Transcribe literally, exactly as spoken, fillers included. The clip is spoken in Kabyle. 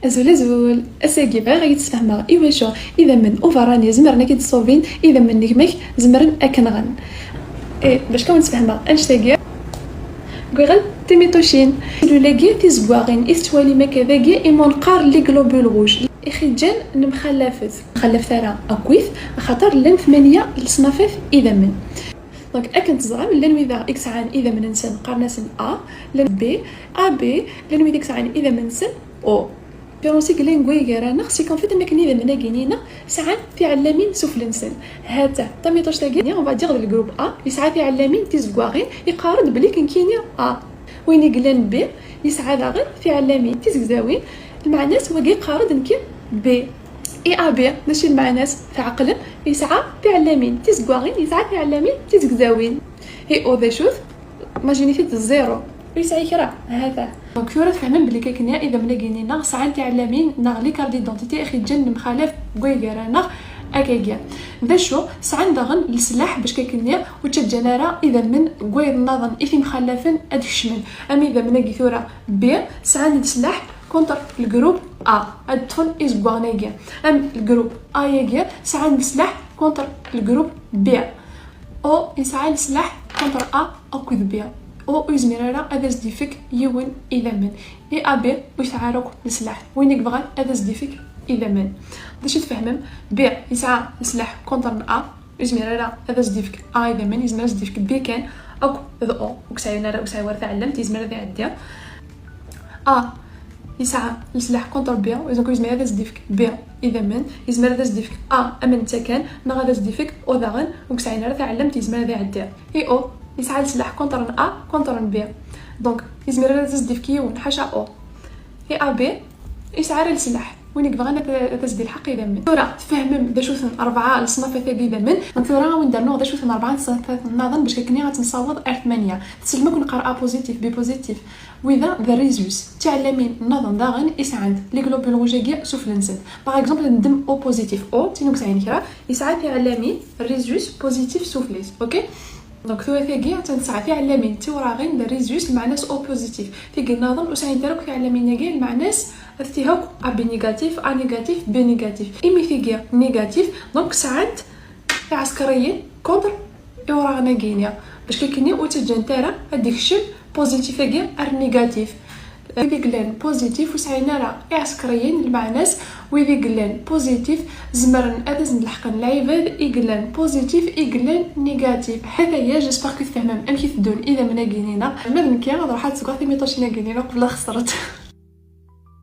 Azul, azul. Ass-agi bɣiɣ ad k-d-sfehmeɣ iwacu idammen uberrani zemren ad k-id-ṣubin, idammen n gma-k zemren ad k-nɣen. Eh, bac kan ad sfehmeɣ annect-agi, gwiɣ-d timiṭucin. Cellules-agi tizeggaɣin i tettwalim akka dagi, i ma neqqar les globules rouges, i ɣ-iǧǧan nemxallafet. Mxallafet ara akkit, axaṭer llan tmanya leṣnafat idammen. Donc, akken teẓram, llan wid i yesɛan idammen-nsen qqaren-asen A, llan B, A B, llan wid i yesɛan idammen-nsen O. Différence i yellan deg waygar-a-nneɣ, c'est qu'en fait, am akken idammen-agi-nni-nneɣ sɛan tiɛellamin sufell-nsen. Ha-tt-a, tamiṭuct-agi, on va dire, d le groupe A, yesɛa tiɛellamin tizeggaɣin, iqqar-d belli nekkini A. Win i yellan B, yesɛa daɣen tiɛellamin tizegzawin, lmeɛna-s wagi iqqar-d nekki B. I A B, d acu i lmeɛna-s? Tɛeqlem, yesɛa tiɛellamin tizeggaɣin, yesɛa tiɛellamin tizegzawin. I O d acu-t? Imagine-it-id d zéro. Ur yesɛi kra, ha-t-a. Donc, tura tfehmem belli akken idammen-agi-nni-nneɣ sɛan tiɛellamin neɣ les cartes d'identité i ɣ-iǧǧan nemxallaf deg waygar-a-nneɣ akkagi. D acu? Sɛan daɣen leslaḥ bac akken ur ttaǧǧan ara idammen n wayeḍ nniḍen i yimxallafen ad kecmen. Am idammen-agi tura B, sɛan leslaḥ contre le groupe A, ad ṭṭfen izeggaɣen-agi. Am le groupe A-agi, sɛan leslaḥ contre le groupe B. O yesɛa leslaḥ contre A akked B. O ur yezmir ara ad as-d-ifek yiwen idammen. I A B ur yesɛi ara akk leslaḥ. Win i yebɣan ad as-d-ifek idammen. D acu tfehmem? B yesɛa leslaḥ contre A, ur yezmir ara ad as-d-ifek A idammen, yezmer ad as-d-ifek B kan akked O. Ur yesɛi ara, ur yesɛi ara taɛellamt, yezmer ad iɛeddi. A yesɛa leslaḥ contre B, donc yezmer ad as-d-ifek B idammen, yezmer ad as-d-ifek A am netta kan, neɣ ad as-d-ifek O daɣen, ur yesɛi ara taɛellamt, yezmer ad iɛeddi. I O yesɛa leslaḥ contre A, contre B. Donc, yezmer ad as-d-ifek yiwen, ḥaca O. I A B yesɛa ara leslaḥ. Win i yebɣan ad, ad as-d-ilḥeq idammen. Tura, tfehmem d acu-ten rebɛa leṣnafat-agi idammen. Donc, tura, a wen-d-rnuɣ d acu-ten rebɛa leṣnafat nniḍen bac akken ad tt-nessaweḍ ar tmanya. Tsellem akk neqqar A positif, B positif. Wida d rhésus. Tiɛellamin nniḍen daɣen i sɛant les globules rouges-agi sufell-nsent. Par exemple, neddem O positif. O, d tin ur yesɛin kra, yesɛa tiɛellamin rhésus positif sufell-is. Ok? Donc, tura tagi, attan tesɛa tiɛellamin tiwraɣin d rhésus, lmeɛna-s O positif. Tigi nniḍen ur sɛint ara akk tiɛellamin-agi, lmeɛna-s attiha akk A B négatif, A négatif, B négatif. Imi tigi négatif, donc sɛant iɛsekriyen contre iwraɣen-agi-nni. Bac akken ur ttaǧǧant ara ad d-ikcem positif-agi ar négatif. Wid i yellan positif ur sɛin ara iɛsekriyen, lmeɛna-s wid i yellan positif zemren ad asen-d-leḥqen lɛibad i yellan positif, i yellan négatif. Ḥaca-ya, j'espère que tfehmem amek i teddun idammen-agi-nni-nneɣ. Ma d nekki, ad ruḥeɣ ad seggeɣ timiṭucin-agi-nni-nneɣ qbel ad xesrent.